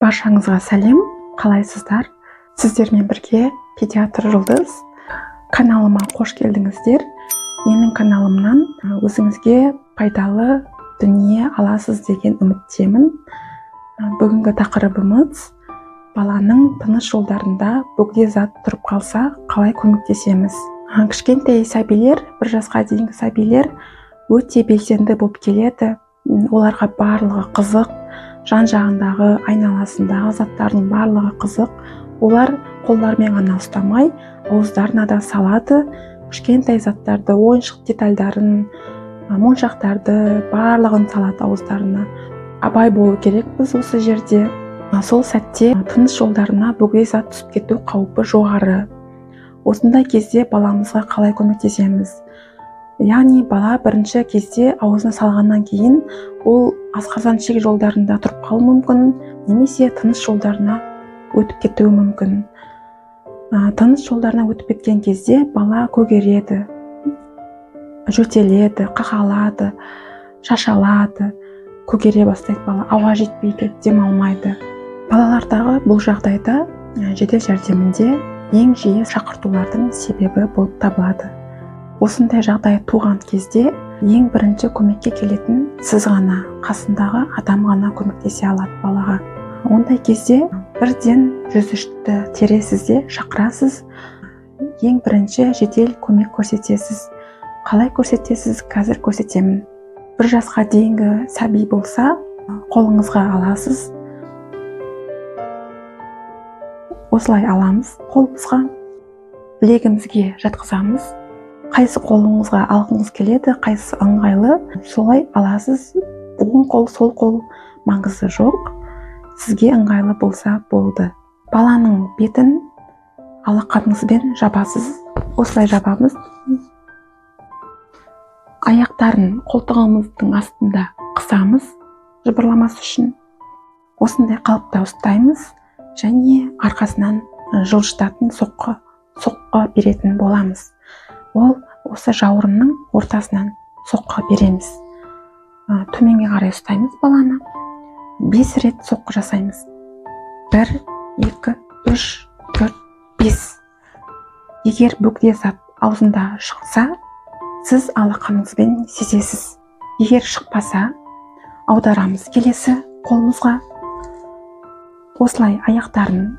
Баршаңызға сәлем, қалайсыздар? Сіздермен бірге педиатр Жұлдыз. Каналыма қош келдіңіздер. Менің каналымнан өзіңізге пайдалы дүние аласыз деген үміттемін. Бүгінгі тақырыбымыз баланың тыныс жолдарында бөгде зат тұрып қалса, қалай көмектесеміз? Кішкентай сәбилер, 1 жасқа дейінгі сәбилер өте белсенді болып келеді. Оларға барлығы қызық, жан жағындағы, айналасындағы заттардың барлығы қызық. Олар қолдарымен ғана ұстамай, ауыздарына да салады. Кішкентай заттарды, ойыншық детальдарын, моншақтарды, барлығын салады ауыздарына. Абай болу керекпіз осы жерде. Сол сәтте тыныс жолдарына бөгде зат түсіп кету қаупі жоғары. Осындай кезде баламызға қалай көмектесеміз? Яғни бала бірінші кезде аузына салғаннан кейін ол асқазан ішек жолдарында тұрып қалуы мүмкін, немесе тыныс жолдарына өтіп кетуі мүмкін. Тыныс жолдарына өтіп кеткен кезде бала көгереді, жөтеледі, қақалады, шашалады, көгере бастайды бала, ауа жетпейді, дем алмайды. Балалардағы бұл жағдайда жедел жәрдемінде ең жиі шақыртулардың себебі болып табылады. Осындай жағдай туған кезде ең бірінші көмекке келетін сіз ғана, қасындағы адам ғана көмектесе алады балаға. Ондай кезде бірден 103-ті тересіз де шақырасыз. Ең бірінші жедел көмек көрсетесіз. Қалай көрсетесіз? Қазір көрсетемін. 1 жасқа дейінгі сәби болса, қолыңызға аласыз. Осылай аламыз қолымызға, білегімізге жатқызамыз. Қайсы қолыңызға алғыңыз келеді, қайсысы ыңғайлы, солай аласыз. Оң қол, сол қол маңызы жоқ. Сізге ыңғайлы болса болды. Баланың бетін алақаныңызбен жабасыз. Осылай жабамыз. Аяқтарын қолтығымыздың астында қысамыз, жыбырламас үшін. Осындай қалыпта ұстаймыз және арқасынан жылжытатын соққы беретін боламыз. Ол осы жауырынның ортасынан соққы береміз. Төменге қарай ұстаймыз баланы. 5 рет соққы жасаймыз. 1, 2, 3, 4, 5. Егер бөгде зат аузында шықса, сіз алақаныңызбен сезесіз. Егер шықпаса, аударамыз келесі қолымызға. Осылай аяқтарын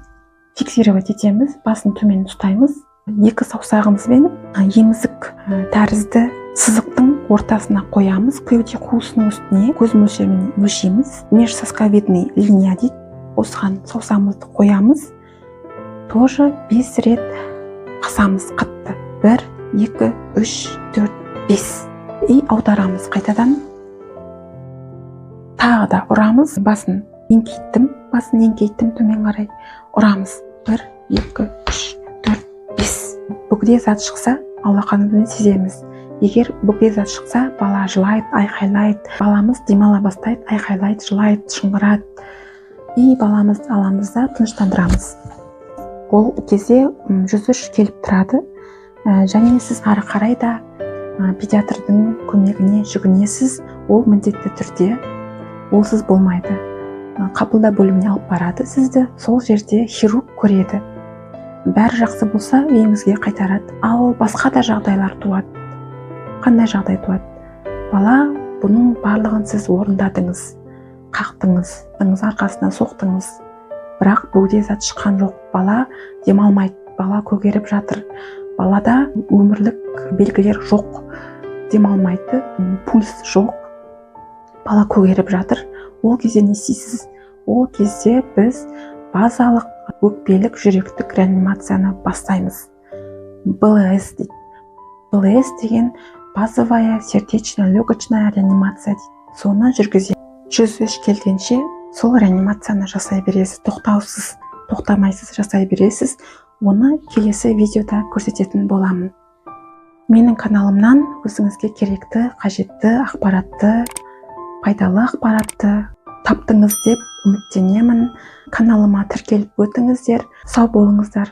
фиксировать етеміз, басын төмен ұстаймыз. 2 саусағымызбен емізік тәрізді сызықтың ортасына қоямыз. Кеуде қуысының үстіне көз мөлшерімен өлшейміз. Межсосковидный линия дейді. Осыған саусағымызды қоямыз. Тоже 5 рет қысамыз қатты. 1, 2, 3, 4, 5. И аударамыз қайтадан. Тағы да ұрамыз. Басын еңкейттім, басын еңкейттім төмен қарай. Ұрамыз. 1, 2, 3, 4, 5. Бөгде зат шықса, алақанымызбен сеземіз. Егер бөгде зат шықса, бала жылайды, айқайлайды. Баламыз демала бастайды, айқайлайды, жылайды, шыңғырады. И баламызды аламыз да тыныштандырамыз. Ол кезде 103 келіп тұрады. Және сіз ары қарай да педиатрдың көмегіне жүгінесіз. Ол міндетті түрде олсыз болмайды. Қабылдау бөліміне алып барады сізді. Сол жерде хирург көреді. Бәрі жақсы болса, үйіңізге қайтарады. Ал басқа да жағдайлар туады. Қандай жағдай туады? Бала, бұның барлығын сіз орындадыңыз, қақтыңыз, арқасына соқтыңыз, бірақ бөгде зат шыққан жоқ. Бала демалмайды, бала көгеріп жатыр. Балада өмірлік белгілер жоқ, демалмайды, пульс жоқ, бала көгеріп жатыр. Ол кезде не істейсіз? Ол кезде біз базалық өкпелік жүректік реанимацияны бастаймыз. БЛС дейді. БЛС деген базовая сердечно-легочная реанимация дейді. Соны жүргіземіз. 103 келгенше сол реанимацияны жасай бересіз, тоқтаусыз, тоқтамайсыз жасай бересіз. Оны келесі видеода көрсететін боламын. Менің каналымнан өзіңізге керекті, қажетті ақпаратты, пайдалы ақпаратты таптыңыз деп үміттенемін. Каналыма тіркеліп өтіңіздер. Сау болыңыздар.